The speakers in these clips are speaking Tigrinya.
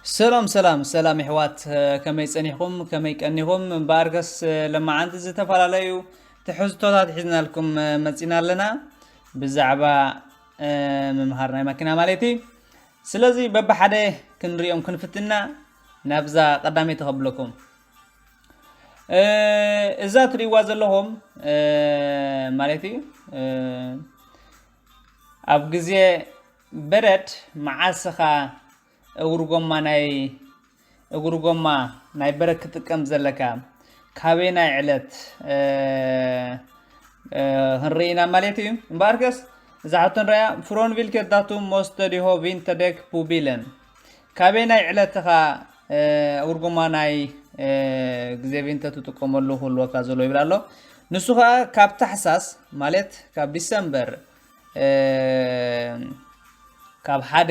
ሰላም ሰላም ሰላም ይሕዋት፣ ከመይ ጸኒሕኩም? ከመይ ቀኒኹም? እምበኣርከስ ለማዓንቲ ዝተፈላለዩ ትሕዝቶታት ሒዝናልኩም መጺና ኣለና። ብዛዕባ ምምሃር ናይ ማኪና ማለት እዩ። ስለዚ በብሓደ ክንሪኦም ክንፍትና ናብዛ ቀዳመይቲ ከብለኩም። እዛ ትሪእዋ ዘለኹም ማለት እዩ፣ ኣብ ግዜ በረድ መዓስ ኢኻ እግሪ ጎማ ናይ እግሪ ጎማ ናይ በረድ ክትጥቀም ዘለካ? ካበይ ናይ ዕለት ክንርኢ ኢና ማለት እዩ። እምበኣርከስ እዛ ሕቶ ንሪኣ። Från vilket datum måste du ha vinterdäck på bilen? ካበይ ናይ ዕለት ኢኻ እግሪ ጎማ ናይ ግዜ ቪንተር ትጥቀመሉ ክህልወካ ዘሎ ይብል ኣሎ። ንሱ ከዓ ካብ ታሕሳስ ማለት ካብ ዲሰምበር ካብ ሓደ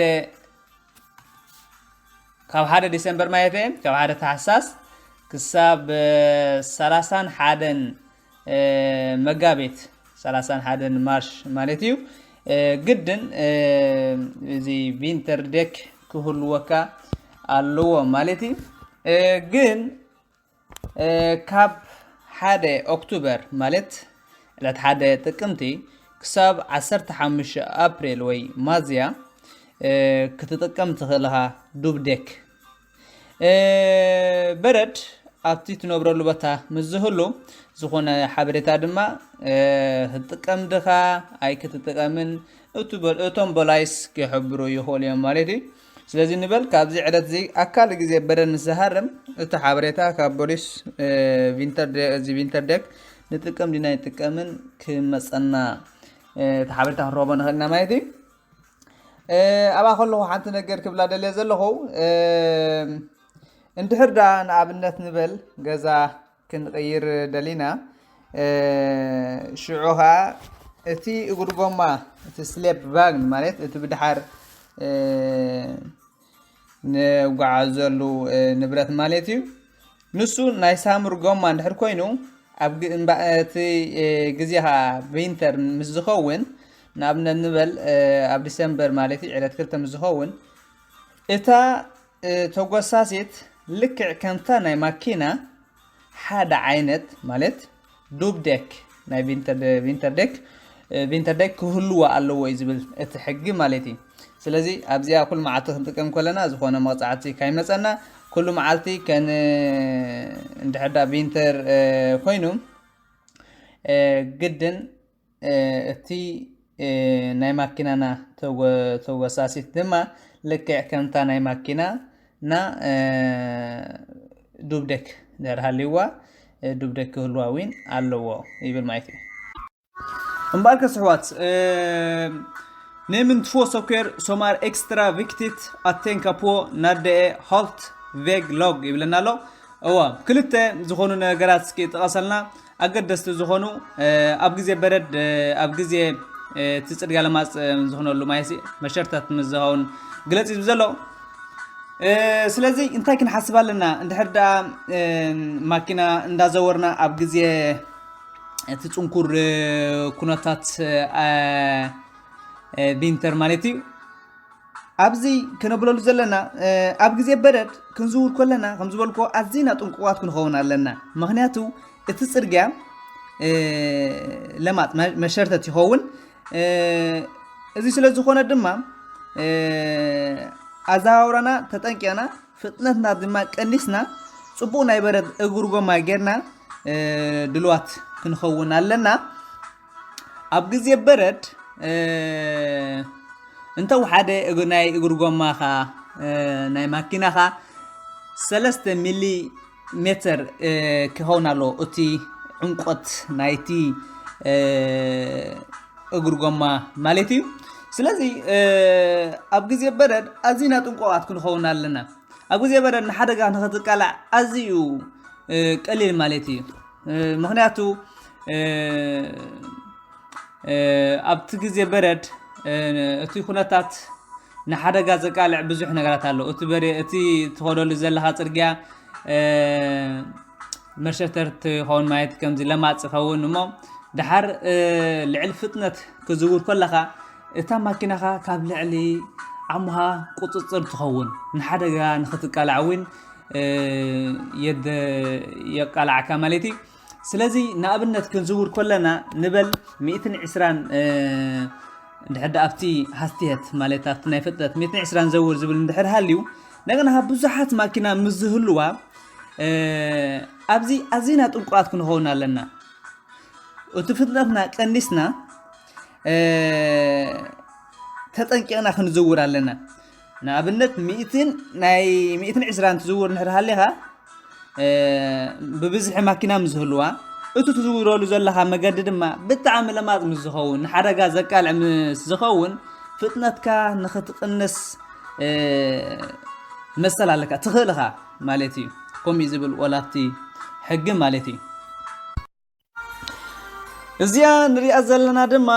ካብ ሓደ ዲሰምበር ማለት እየ፣ ካብ ሓደ ታሕሳስ ክሳብ ሰላሳን ሓደን መጋቢት፣ ሰላሳን ሓደን ማርሽ ማለት እዩ። ግድን እዚ ቪንተር ዴክ ክህልወካ ኣለዎ ማለት እዩ። ግን ካብ ሓደ ኦክቶበር ማለት ዕለት ሓደ ጥቅምቲ ክሳብ ዓሰርተ ሓሙሽተ ኣፕሪል ወይ ማዝያ ክትጥቀም ትኽእል ኢኻ ዱብ ዴክ። በረድ ኣብቲ ትነብረሉ ቦታ ምስ ዝህሉ ዝኾነ ሓበሬታ ድማ ክትጥቀም ድኻ ኣይክትጥቀምን እቶም ቦላይስ ክሕብሩ ይኽእሉ እዮም ማለት እዩ። ስለዚ ንበል ካብዚ ዕለት እዚ ኣካል ግዜ በረድ ምስ ዝሃርም እቲ ሓበሬታ ካብ ቦሊስ እዚ ቪንተር ዴክ ንጥቀም ዲና ይጥቀምን ክመፀና እቲ ሓበሬታ ክንረኸቦ ንኽእል ኢና ማለት እዩ። ኣብኣ ከለኹ ሓንቲ ነገር ክብላ ደልየ ዘለኹ፣ እንድሕር ዳ ንኣብነት ንበል ገዛ ክንቕይር ደሊና፣ ሽዑ ኸዓ እቲ እግሪ ጎማ እቲ ስሌፕ ቫግን ማለት እቲ ብድሓር ንጓዓዘሉ ንብረት ማለት እዩ። ንሱ ናይ ሳምር ጎማ እንድሕር ኮይኑ ኣብ እቲ ግዜ ከዓ ቪንተር ምስ ዝኸውን ንኣብነት ንበል ኣብ ዲሰምበር ማለት እዩ ዕለት ክልተ ምስ ዝኸውን እታ ተጎሳሲት ልክዕ ከምታ ናይ ማኪና ሓደ ዓይነት ማለት ዱብ ዴክ ናይ ቪንተር ዴክ ቪንተር ዴክ ክህልዋ ኣለዎ እዩ ዝብል እቲ ሕጊ ማለት እዩ። ስለዚ ኣብዚኣ ኩሉ መዓልቲ ክንጥቀም ከለና ዝኾነ መቕፃዕቲ ካይመፀና ኩሉ መዓልቲ ከን እንድሕዳ ቪንተር ኮይኑ ግድን እቲ ናይ ማኪናና ተወሳሲት ድማ ልክዕ ከምታ ናይ ማኪና ና ዱብ ዴክ ድሕር ሃልይዋ ዱብ ዴክ ክህልዋ እውን ኣለዎ ይብል ማለት እዩ። እምበኣርከስ ኣሕዋት Nämn två saker som är extra viktigt att tänka på när det är halt väglag ይብለና ኣሎ። እዋ ክልተ ዝኾኑ ነገራት እስኪ ጠቐሰልና ኣገደስቲ ዝኾኑ ኣብ ግዜ በረድ ኣብ ግዜ እቲ ፅርግያ ለማፅ ዝኾነሉ ማይሲ መሸርታት ምስ ዝኸውን ግለፅ እዩ ዘሎ። ስለዚ እንታይ ክንሓስብ ኣለና እንድሕር ደኣ ማኪና እንዳዘወርና ኣብ ግዜ እቲ ፅንኩር ኩነታት ቪንተር ማለት እዩ። ኣብዚ ክነብለሉ ዘለና ኣብ ግዜ በረድ ክንዝውር ከለና ከም ዝበልኮ ኣዝና ጥንቁቋት ክንኸውን ኣለና። ምክንያቱ እቲ ፅርግያ ለማጥ መሸርተት ይኸውን። እዚ ስለ ዝኾነ ድማ ኣዘዋውራና ተጠንቂቕና ፍጥነትና ድማ ቀኒስና ፅቡቕ ናይ በረድ እግሪ ጎማ ጌርና ድልዋት ክንኸውን ኣለና። ኣብ ግዜ በረድ እንተወሓደ ናይ እግሪ ጎማኻ ናይ ማኪናኻ ሰለስተ ሚሊ ሜተር ክኸውን ኣለዎ እቲ ዕምቆት ናይቲ እግሪ ጎማ ማለት እዩ። ስለዚ ኣብ ግዜ በረድ ኣዚና ጥንቁቓት ክንኸውን ኣለና። ኣብ ግዜ በረድ ንሓደጋ ንኽትቃላዕ ኣዝዩ ቀሊል ማለት እዩ። ምኽንያቱ ኣብቲ ግዜ በረድ እቲ ኩነታት ንሓደጋ ዘቃልዕ ብዙሕ ነገራት ኣሎ። እቲ በረ እቲ ትኸደሉ ዘለኻ ፅርግያ መሸተርቲ ይኸውን ማለት ከምዚ ለማፅ ይኸውን እሞ ድሓር ልዕሊ ፍጥነት ክዝውር ከለኻ እታ ማኪናኻ ካብ ልዕሊ ዓምሃ ቁፅፅር ትኸውን፣ ንሓደጋ ንኽትቃላዕ እውን የቃላዕካ ማለት እዩ። ስለዚ ንኣብነት ክንዝውር ከለና ንበል ሚእትን ዕስራን እንድሕር ኣብቲ ሃስትየት ማለት ኣብቲ ናይ ፍጥነት ሚእትን ዕስራን ዘውር ዝብል እንድሕር ሃልዩ፣ ነግና ብዙሓት ማኪና ምስ ዝህልዋ ኣብዚ ኣዚና ጥንቁቓት ክንኸውን ኣለና። እቲ ፍጥነትና ቀኒስና ተጠንቂቕና ክንዝውር ኣለና። ንኣብነት ሚእትን ናይ ሚእትን ዕስራን ትዝውር እንድሕር ሃሊኻ ብብዝሒ ማኪና ምስ ዝህልዋ፣ እቲ ትዝውረሉ ዘለኻ መገዲ ድማ ብጣዕሚ ለማፅ ምስ ዝኸውን፣ ንሓደጋ ዘቃልዕ ምስ ዝኸውን፣ ፍጥነትካ ንኽትቕንስ መሰል ኣለካ፣ ትኽእል ኢኻ ማለት እዩ። ከምኡ እዩ ዝብል ወላ ኣብቲ ሕጊ ማለት እዩ። እዚኣ ንሪኣ ዘለና ድማ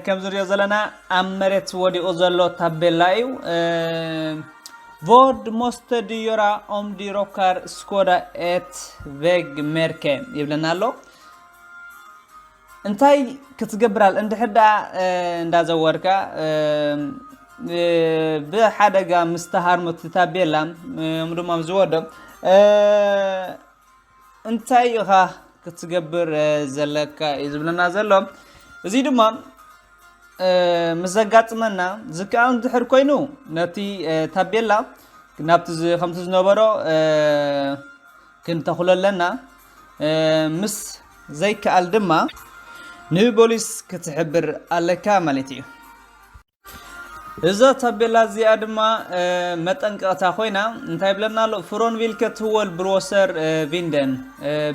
ከምዚ ንሪኦ ዘለና ኣብ መሬት ወዲቑ ዘሎ ታቤላ እዩ። ቮርድ ሞስተ ድዮራ ኦምዲ ሮካር ስኮዳ ኤት ቬግ ሜርከ ይብለና ኣሎ። እንታይ ክትገብር ኣል እንድሕር ደኣ እንዳዘወርካ ብሓደጋ ምስ ተሃርሞ እቲ ታቤላ እም ድማ ዝወዶ እንታይ ኢኻ ክትገብር ዘለካ እዩ ዝብለና ዘሎ። እዚ ድማ ምስ ዘጋጥመና ዝከኣል እንድሕር ኮይኑ ነቲ ታቤላ ናብቲ ከምቲ ዝነበሮ ክንተኽሎ ኣለና። ምስ ዘይከኣል ድማ ንፖሊስ ክትሕብር ኣለካ ማለት እዩ። እዛ ታቤላ እዚኣ ድማ መጠንቀቕታ ኮይና እንታይ ይብለና ኣሎ? ፍሮን ቪልከት ህወል ብሮሰር ቪንደን፣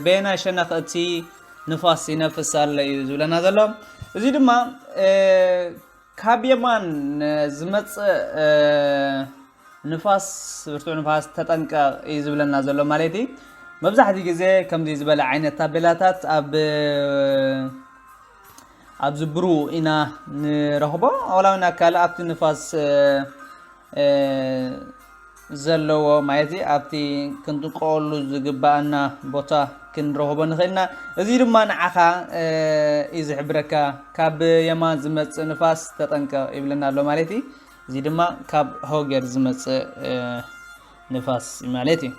በየናይ ሸነኽ እቲ ንፋስ ይነፍስ ኣሎ እዩ ዝብለና ዘሎ። እዚ ድማ ካብ የማን ዝመፅእ ንፋስ፣ ብርቱዕ ንፋስ ተጠንቀቕ እዩ ዝብለና ዘሎ ማለት እዩ። መብዛሕትኡ ግዜ ከምዚ ዝበለ ዓይነት ታቤላታት ኣብ ኣብዚ ብሩ ኢና ንረኽቦ። ኣውላዊና ካልእ ኣብቲ ንፋስ ዘለዎ ማለት እዩ። ኣብቲ ክንጥንቀቐሉ ዝግባኣና ቦታ ክንረኽቦ ንኽእልና። እዚ ድማ ንዓኻ እዩ ዝሕብረካ። ካብ የማን ዝመፅእ ንፋስ ተጠንቀቕ ይብለና ኣሎ ማለት እዩ። እዚ ድማ ካብ ሆገር ዝመፅእ ንፋስ ማለት እዩ።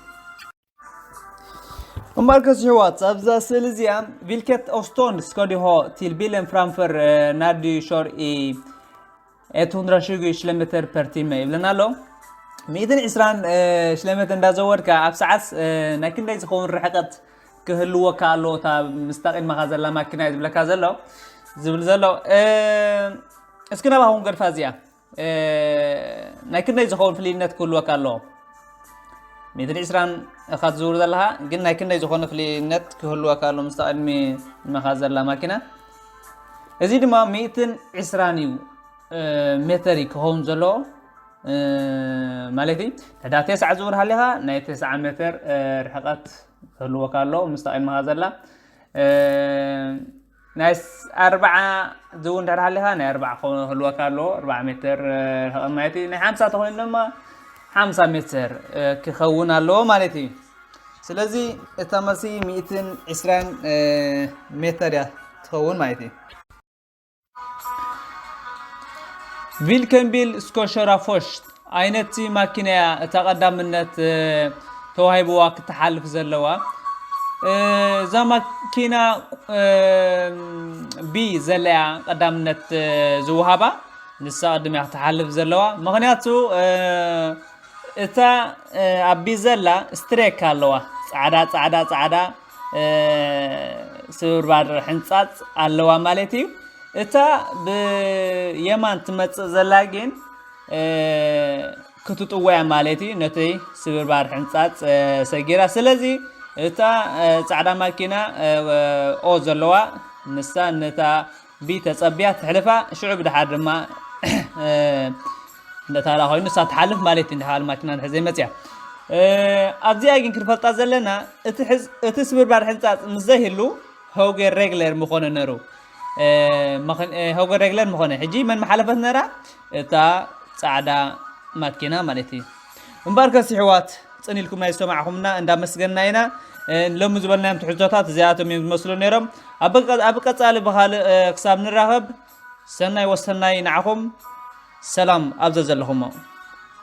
እምበኣርከስ ይሕዋት ኣብዛ ስእሊ እዚኣ ቪልከት ኦስቶንድ ስኮዲሆ ቲል ቢለን ፍራንፈር ናዲ ሾር ኢ ኤት ሁንድራ ሽጉ ሽለሜተር ፐር ቲመ ይብለና ኣሎ። ሚእትን ዕስራን ሽለሜተር እንዳዘወርካ ኣብ ሰዓት ናይ ክንደይ ዝኸውን ርሕቀት ክህልወካ ኣለዎ እታ ምስታ ቅድመኻ ዘላ ማኪና እዩ ዝብለካ ዘሎ ዝብል ዘሎ። እስኪ ናባኹም ገድፋ እዚኣ ናይ ክንደይ ዝኸውን ፍልይነት ክህልወካ ኣለዎ? ሚእትን ዕስራን ኢኻ ትዝውር ዘለኻ፣ ግን ናይ ክንደይ ዝኾነ ፍልይነት ክህልወካ ኣለዎ ምስታ ቅድሚ መኻ ዘላ ማኪና? እዚ ድማ ሚእትን ዕስራን እዩ ሜተር እዩ ክኸውን ዘለዎ ማለት እዩ። ሕዳ ቴስዓ ዝውር ሃሊኻ ናይ ቴስዓ ሜተር ርሕቐት ክህልወካ ኣለዎ ምስታ ቅድመኻ ዘላ። ናይ ኣርባዓ ዝው እንድሕር ሃሊኻ ናይ ኣርባዓ ክህልወካ ኣለዎ፣ ኣርባዓ ሜተር ርሕቐት ማለት እዩ። ናይ ሓምሳ ተኾይኑ ድማ ሓምሳ ሜተር ክኸውን ኣለዎ ማለት እዩ። ስለዚ እታ መልሲ ሚእትን ዕስራን ሜተር እያ ትኸውን ማለት እዩ። ቪልከንቢል ስኮሸራ ፎሽት ኣይነቲ ማኪና እያ እታ ቀዳምነት ተዋሂብዋ ክትሓልፍ ዘለዋ። እዛ ማኪና ቢ ዘለያ ቀዳምነት ዝወሃባ ንሳ ቅድም እያ ክትሓልፍ ዘለዋ። ምኽንያቱ እታ ኣብ ቢ ዘላ ስትሬክ ኣለዋ፣ ፃዕዳ ፃዕዳ ፃዕዳ ስብርባር ሕንፃፅ ኣለዋ ማለት እዩ። እታ ብየማን ትመፅእ ዘላ ግን ክትጥወያ ማለት እዩ። ነቲ ስብርባር ሕንፃፅ ሰጊራ። ስለዚ እታ ፃዕዳ ማኪና ኦ ዘለዋ ንሳ ነታ ቢ ተፀቢያ ትሕልፋ። ሽዑ ብድሓር ድማ ነታ ላ ኮይኑ ንሳ ትሓልፍ ማለት እዩ። እንድሓር ማኪና እንድሕር ዘይመፅያ ኣብዚኣ ግን ክንፈልጣ ዘለና እቲ ስብርባር ሕንፃፅ ምስ ዘይህሉ ሆገ ሬግለር ምኾነ ነሩ። ሆገ ሬግለር ምኾነ ሕጂ መን መሓለፈት ነራ? እታ ፃዕዳ ማኪና ማለት እዩ። እምበኣርከስ ይሕዋት ፅን ኢልኩም ናይ ዝሰማዕኹምና እንዳመስገንና ኢና። ሎሚ ዝበልናዮም ትሕዝቶታት እዚኣቶም እዮም ዝመስሉ ነይሮም። ኣብ ቀፃሊ ብካልእ ክሳብ ንራኸብ ሰናይ ወሰናይ ንዓኹም። ሰላም ኣብ ዘዘለኹሞ።